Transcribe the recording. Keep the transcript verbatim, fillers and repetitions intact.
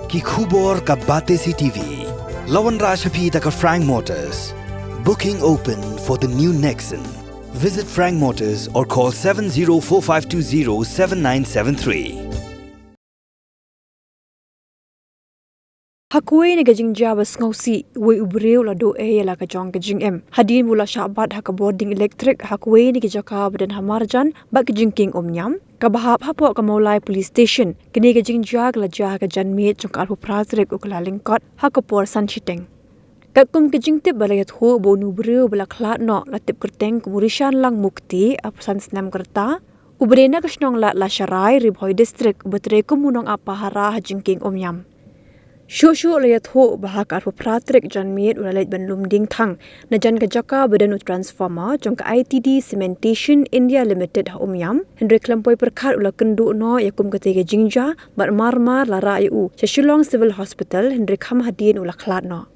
Ki khubor ka Batesi TV la wanrah sha phi da ka Frank Motors. Booking open for the new Nexon. Visit Frank Motors or call seven zero four five two zero seven nine seven three. Ha kawei na ka jingjia ba sngewsih, uwei u briew u la duh ei ïa la ka jong ka jingim hadien ba u la shah bat ha ka bording elektrik ha kawei na ki jaka ba don ha marjan bad ka jingkieng umñiam, kaba hap hapoh ka Mawlai Police Station. Kane ka jingjia ka la jia ha ka janmiet jong ka arphew phra tarik u Kyllalyngkot ha ka por san shiteng. Katkum ka jingtip ba la ïathuh ba une u briew ba la khlad noh la tip kyrteng kum u Rishanlang Mukti, arphew san snem ka rta, uba dei na ka shnong Lad Lasharai, Ri Bhoi District, uba trei kum u nongap pahara ha jingkieng umñiam. Shuh shuh la ïathuh ba ha ka arphew phra tarik janmiet u la leit ban lum diengthang na jan ka jaka ba don u transformer jong ka I T D Cementation India Limited ha Umñiam, hynrei khlem poi pyrkhat u la kynduh noh ïa kum katei ka jingjia bad mar mar la rah ïa u sha Shillong Civil Hospital, hynrei kham hadien u la khlad noh.